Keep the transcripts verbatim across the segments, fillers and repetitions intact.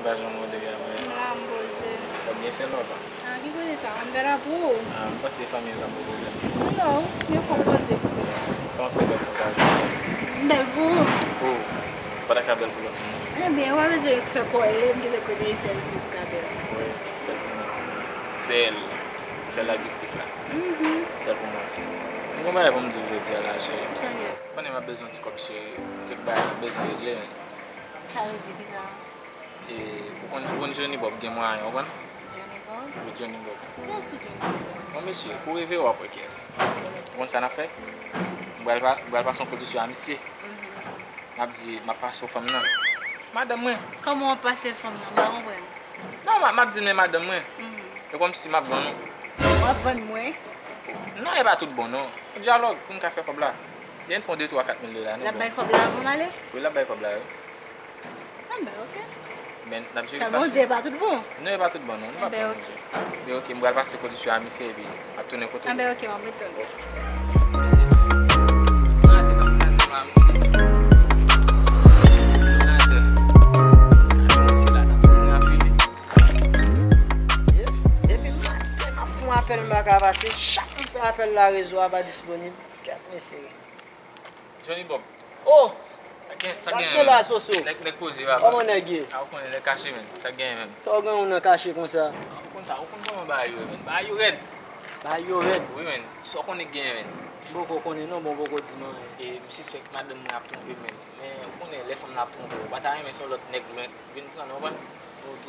Pa janm wè w depi apre. M la, m poze. Ou byen fè lò, pa? Ah, ki koze sa? M gade pou ou. Ah, m panse fanmi w t ap gen pwoblèm. Non, yo fè w poze pou ou. Kòman fè bèl konsa, konsa? M bèl pou ou. Ou pa ta ka bèl pou lòt moun. Ebyen, w pa bezwen fè kòlè, m te konnen sèl pou ou ka bèl. Wi, sèl pou mwen. Sèl. Sèl adjektif la. Mhm. Sèl pou mwen. M gen yon bagay pou m di w jodi a la, cheri. Sa gen? Konnen m ap bezwen yon ti kòb, cheri. Kèk bagay m ap bezwen regle, men. Sa vle di kisa? E, ou konn, ou konn Johnny Bob gen mwayen, ou konn? Johnny Bob? Wi, Johnny Bob. Kiyès se Johnny Bob? Yon mesye, kou w reve w ap wè kiyès. Ou konn sa n ap fè? M pral pa, m pral pase yon kondisyon a misye. Mhm. M ap di, m ap pase w fanm nan. Madanm mwen. Kòman w ap pase l fanm nan? M pa konprann. Non, m ap, m ap di l men madanm mwen. Mhm. E kòmsi m ap vann ou. W ap vann mwen? Non, e pa tout bon non. Dyalòg pou n ka fè kòb la. Lè n fè yon de twa kat mil dola, nou bon. L ap bay kòb la avan m ale? Wi, l ap bay kòb la, wi. Anben, oke. Men, n ap jere sa. Sa Bondye, e pa tout bon. Non, e pa tout bon, non. Nou pa pran oke. Men oke, m pral pase kondisyon a misye, epi m ap tounen kote w. Anben, oke, m ap ret tann ou. Mesi. Kraze, n ap kraze, non, a misye. Kraze. Misye la, n ap tounen rapid. Depi maten, m ap fè yon apèl, m pa ka pase. Chak m fè apèl la, rezo a pa disponib. Kèt, mesye. Johnny Bob. Oh! Sa gen, sa gen la, Soso? Nèg, nèg poze, papa. Kòman nèg ye? A, ou konnen nèg kache, men. Sa gen, men. Sa w gen ou nan kache konsa? A, ou konn sa, ou konn kòman bagay yo ye, men. Bagay yo rèd. Bagay yo rèd? Wi, men. Sa w konnen gen, men. M poko konnen, non, bon, poko di m anyen. E m sispèk madanm mwen ap twonpe m, men. Men, ou konnen, lè fanm nan ap twonpe w, ou pa ta renmen se yon lòt nèg, men, vin pran, non, ou konprann? Ok.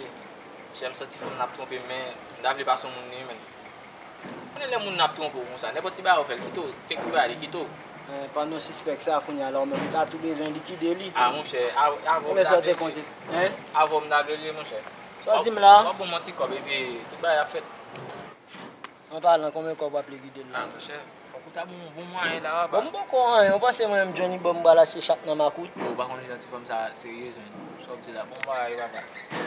Chè, m santi fanm nan ap twonpe m, men, m ta vle pase yon moun li, men. Konnen lè moun nan ap twonpe w konsa, nenpòt ti bagay ou fè l kite w, kèk ti bagay li kite w. Eh, pandan w sispèk sa, kounye a la, ou menm, ou ta tou bezwen likide li. A, monchè, a, avè w m ta vle li. Konbyen sa w te konte? Hein? Avè w m ta vle li, monchè. Sa w di m la? W ap ban m yon ti kòb, epi tout bagay ap fèt. An palan, konbyen kòb w ap likide l la? A, monchè, fòk ou ta ban m yon bon mwayen la, papa. Bon, m poko anyen, ou panse mwen menm Johnny Bob m pral achte chat nan makout? Ou pa konn jan ti fanm sa seryez, men. Sa w ap di la, bon bagay, papa.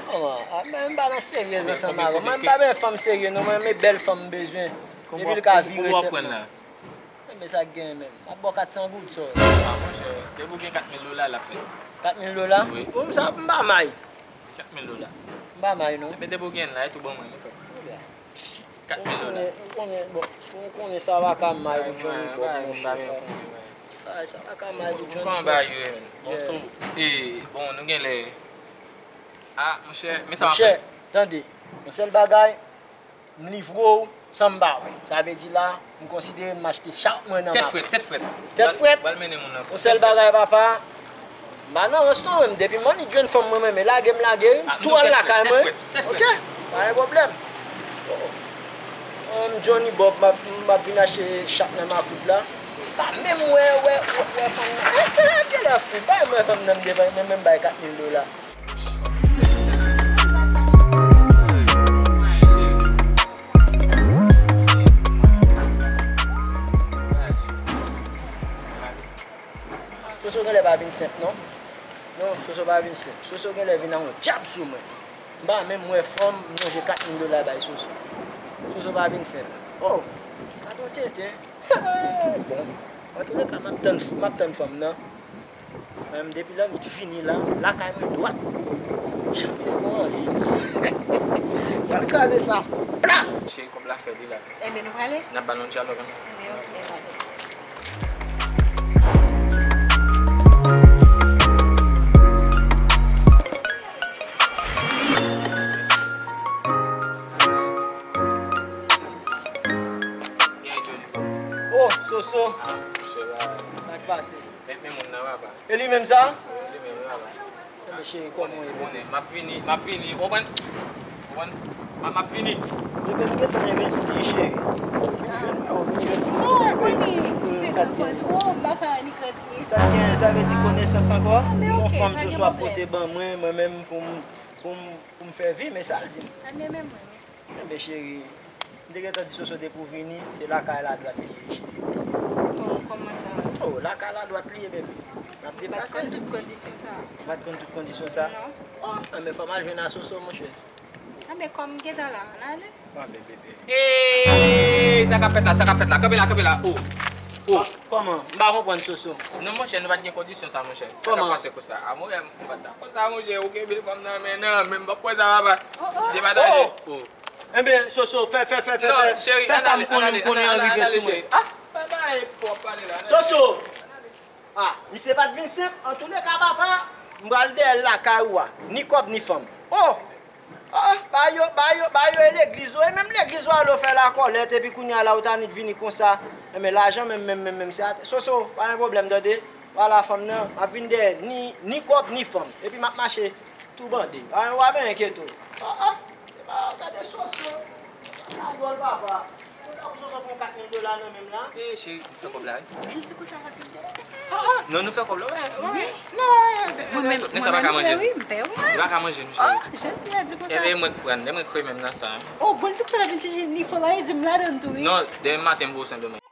Non, a, men m pa nan seryez ansanm avè w. Mwen, m pa bezwen fanm serye, non, mwen, men bèl fanm m bezwen. Depi l ka vire sèt mwen. Men sa k genyen menm. M ap ba w kat san goud, sa w wè. A, monchè, depi w gen kat mil dola, l ap fèt. Kat mil dola? Wi. Kòm sa, m pa may. Kat mil dola. M pa may, non. Ebyen, depi w gen l la, e tou ban mwen, non, frè. Kat mil dola. Ou konnen, ou konnen, bon, ou konnen sa pa ka may pou Johnny Bob, monchè. Ay, sa pa ka may pou Johnny Bob. Kòman bagay yo ye, men? Bon, so, e, bon, nou gen lè. A, monchè, men sa m ap fè. Monchè, tande, yon sèl bagay, m livre w san m pa wè. Sa vle di la, m konsidere m achte chat mwen nan makout. Tèt frèt, tèt frèt. Tèt frèt? Pral mennen moun nan. Yon sèl bagay, papa, m pa nan rans non, men depi m annik jwenn fanm mwen renmen, lage m lage, tou al lakay mwen. Ok? Pa gen pwoblèm. Oh, m Johnny Bob, m ap, m ap vin achte chat nan makout la. M pa menm wè, wè, wè, wè fanm nan. E sa, genlè fou. Bay mwen fanm nan, m devan, men menm bay kat mil dola. Soso genlè pa vin senp, non. Non, Soso pa vin senp. Soso genlè vin ak yon djab sou mwen. M pa menm wè fanm, m lonje kat mil dola bay Soso. Soso pa vin senp. Oh, gad yon tenten. Bon, antouleka, m ap tann, m ap tann fanm nan. Menm depi lannwit fini la, lakay mwen dwat. Jan m te gon anvi. Pral kraze sa. Pla! Cheri, kòb la fè li la. Ebyen, nou prale? N ap ba l yon dyalòg, an. Ebyen, ok, n ale. Oh, Soso. Ah, monchè, sa k pase? Men, men moun nan, papa. E li menm sa? Li menm la, papa. Enben, cheri, kòman w ye, bebe? M ap vini, m ap vini, ou konprann? Ou konprann? M ap, m ap vini. Bebe, m gentan envesti, cheri. Vin jwenn mwen, vin jwenn mwen. Non, ou konnen, m fèk ankò twò, m pa ka annik rantre. Sa gen, sa vle di konesans ankò? Se yon fanm Soso ap pote ban mwen, mwen menm pou m, pou m, pou m fè vi, men sa l di m. Sa gen menm mwen, wi. Enben, cheri, m te gentan di Soso depi w vini, se lakay la dwat li ye, cheri. Oh, kòman sa? Oh, lakay la dwat li ye, bebe. N ap deplase. M pa t konn tout kondisyon sa. Ou pa t konn tout kondisyon sa? Non. Oh, enben, fò m al jwenn a Soso, monchè. Enben, kòm m gentan la, ann ale. Anben, bebe. Hey, sa k ap fèt la, sa k ap fèt la? Kanpe la, kanpe la. Oh. Oh, kòman? M pa konprann, Soso. Non, monchè, nou pa t gen kondisyon sa, monchè. Sa k ap pase konsa? A, monchè, m pa t dakò sa, monchè. Ou kenbe fanm nan men nan, men m p ap kwè sa, papa. Depataje. Oh. Enben, Soso, fè, fè, fè, fè, fè, fè sa m konnen, m konnen an rive sou mwen. Ah, papa, e pou w ap pale la. Soso! Ah, misye pa t vin senp. Antouleka, papa, m pral dèyè l lakay ou a. Ni kòb, ni fanm. Oh! Ah, ba yo, ba yo, ba yo, e legliz ou, e menm legliz ou ale w fè lakòlèt, epi kounye a la ou t annik vini konsa. Enben, lajan menm, menm, menm, menm, se atè. Soso, pa gen pwoblèm, tande. Vwala fanm nan, m ap vin dèyè ni, ni kòb, ni fanm. Epi m ap mache tou bande. Pa gen, pa gen enkyete w. Ah, ah, se pa, gade Soso. Sa dwòl, papa. Konsa pou Soso pran kat mil dola nan men m la. Eh, cheri, nou fè kòb la, wi. Bèl ti konsa l ap vin dèyè. Ah, ah, non, nou fè kòb la, wè, wè. Non, wè, wè, wè, nèg sa pa ka manje nou. Wi, m pè, wi. Li pa ka manje nou, cheri. Oh, jan l di konsa. Enben, mwen k pran, lè mwen k fè menm nan sa. Oh, gwo l di konsa l ap vin chèche ni fanm, a, di m ladann tou, wi. Non, demen maten m voye w Sendomeng.